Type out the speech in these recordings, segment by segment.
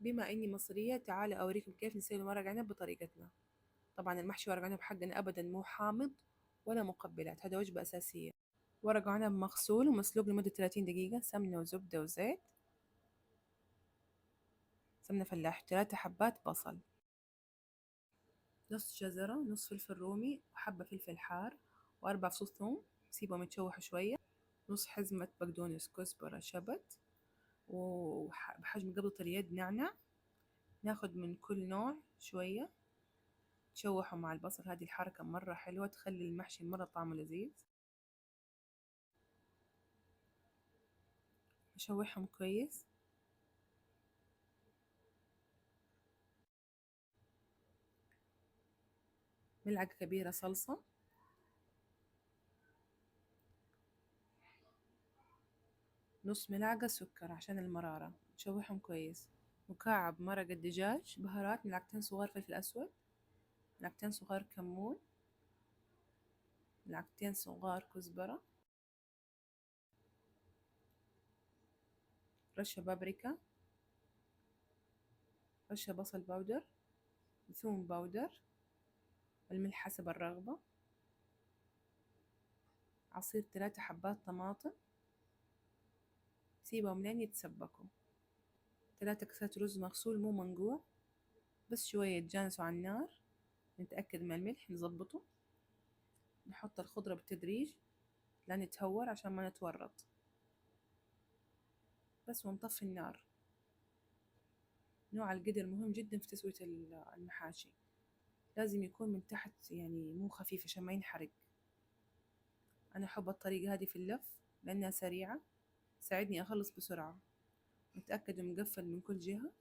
بما إني مصرية تعالوا أوريكم كيف نسوي ورق عنب بطريقتنا. طبعا المحشي ورق عنب حقنا أبدا مو حامض ولا مقبلات، هذا وجبة أساسية. ورق عنب مغسول ومسلوق لمدة 30 دقيقة، سمنة وزبدة وزيت، سمنة فلاح، 3 حبات بصل، نص جزرة، نص فلفل رومي، وحبة فلفل حار، و4 فصوص ثوم، سيبهم يتشوحوا شوية، نص حزمة بقدونس، كزبرة، شبت، وبحجم قبضة اليد نعناع. ناخد من كل نوع شوية، تشوحوا مع البصل. هذه الحركة مرة حلوة، تخلي المحشي مرة طعمه لذيذ. نشوحهم كويس. ملعقة كبيرة صلصة، نص ملعقة سكر عشان المرارة. نشوحهم كويس. مكعب مرق الدجاج، بهارات، ملعقتين صغار فلفل أسود، ملعقتين صغار كمون، ملعقتين صغار كزبرة، رشة بابريكا، رشة بصل powder، ثوم powder، الملح حسب الرغبة، عصير 3 حبات طماطم. سيبهم لين يتسبكوا. 3 كاسات رز مغسول مو منقوع، بس شوية يتجانسوا على النار. نتأكد من الملح نظبطه. نحط الخضرة بالتدريج، لا نتهور عشان ما نتورط بس، ونطفي النار. نوع القدر مهم جدا في تسوية المحاشي، لازم يكون من تحت مو خفيف عشان ما ينحرق. أنا أحب الطريقة هذه في اللف لأنها سريعة، تساعدني أخلص بسرعة. نتأكد إنه مقفل من كل جهة.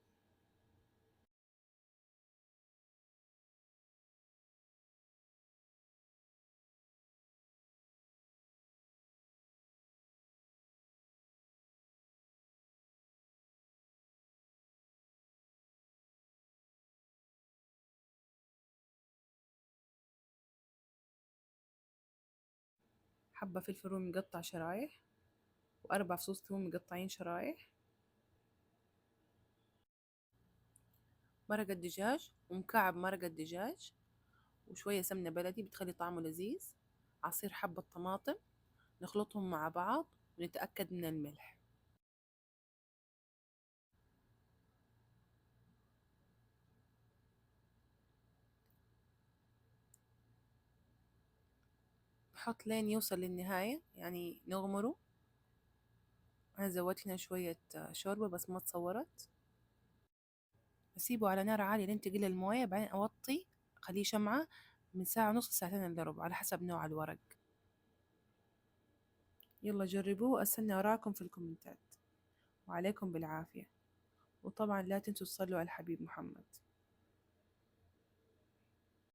حبة فلفل رومي مقطع شرايح، و4 فصوص ثوم مقطعين شرايح، مرقة دجاج ومكعب مرقة دجاج، وشوية سمنة بلدي بتخلي طعمه لذيذ، عصير حبة طماطم. نخلطهم مع بعض ونتأكد من الملح. نحط لين يوصل للنهاية، يعني نغمره. أنا زودت هنا شوية شوربة بس ما تصورت. أسيبه على نار عالية لين تقل الموية، بعدين أوطي أخليه شمعة من ساعة ونص لساعتين إلا ربع على حسب نوع الورق. يلا جربوه وأستنى آراءكم في الكومنتات، وعليكم بالعافية. وطبعا لا تنسوا تصلوا على الحبيب محمد.